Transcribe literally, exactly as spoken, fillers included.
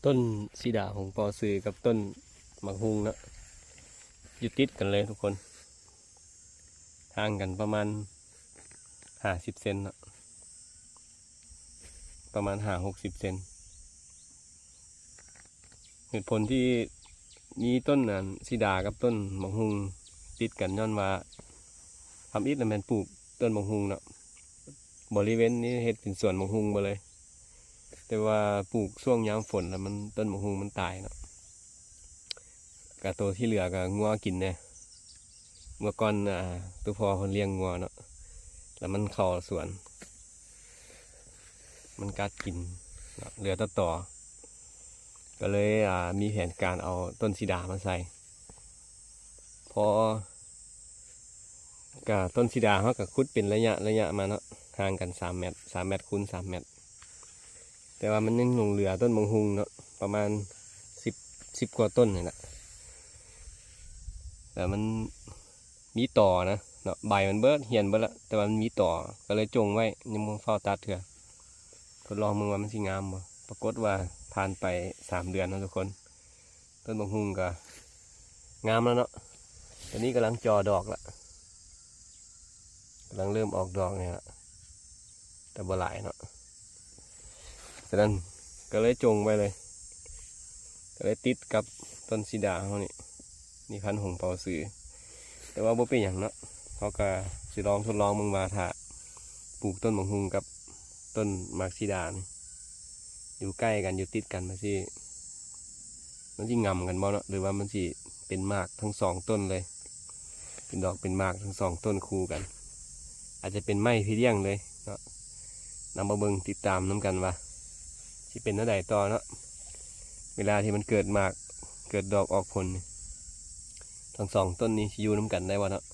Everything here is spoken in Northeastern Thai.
ต้นสีดาของปอซือกับต้นหมากฮุงเนาะ อยู่ติดกันเลยทุกคน ห่างกันประมาณห้าสิบเซนเนาะ ประมาณห้าหกสิบเซน เหตุผลที่มีต้นนั้นสีดากับต้นหมากฮุงติดกันย้อนว่าทำอิฐน่ะแม่นปลูกต้นหมากฮุงเนาะ บริเวณนี้เฮ็ดเป็นสวนหมากฮุงไปเลย แต่ว่าปลูกช่วงยามฝนแล้วมันต้นหมากฮุงมันตายเนาะ กะตัวที่เหลือก็งัวกินแน่ เมื่อก่อนอ่าตัวพ่อเพิ่นเลี้ยงงัวเนาะ แล้วมันเข้าสวน มันกัดกินเนาะ เหลือแต่ตอ ก็เลยอ่ามีแผนการเอาต้นสีดามาใส่ พอ ก็ต้นสีดาเขาก็ขุดเป็นระยะระยะมาเนาะ ห่างกันสามเมตร สามเมตรคูณสามเมตร แต่ว่ามันยังหลงเหลือต้นหมากฮุงเนาะ ประมาณสิบ สิบกว่าต้นนี่แหละ แต่มันมีตอนะเนาะ ใบมันเบิดเหี่ยนเบิดละ แต่ว่ามันมีตอ ก็เลยจงไว้ ยังบ่ฟ้าวตัดเทื่อ ทดลองเบิ่งว่ามันสิงามบ่ ปรากฏว่าผ่านไปสามเดือนเนาะทุกคน ต้นหมากฮุงก็งามแล้วเนาะ ตอนนี้กำลังจ่อดอกละ กำลังเริ่มออกดอกเนี่ยละ แต่บ่หลายเนาะ ฉะนั้นก็เลยจงไว้เลย ก็เลยติดกับต้นสีดาเฮานี่ นี่พันธุ์ของปอซือ แต่ว่าบ่เป็นหยังเนาะ เขาก็สิลองทดลองเบิ่งว่าถ้าปลูกต้นหมากฮุงกับต้นหมากสีดานี่ อยู่ใกล้กัน อยู่ติดกันมาสิ มันสิงำกันบ่เนาะ หรือว่ามันสิเป็นหมากทั้งสองต้นเลย เป็นดอกเป็นหมากทั้งสองต้นคู่กัน อาจจะเป็นไม้พี่เลี้ยงเลยเนาะ นำมาเบิ่งติดตามนำกันว่า สิเป็นแนวใดต่อเนาะ เวลาที่มันเกิดหมาก เกิดดอกออกผลนี่ ทั้งสองต้นนี้สิอยู่นำกันได้บ่เนาะ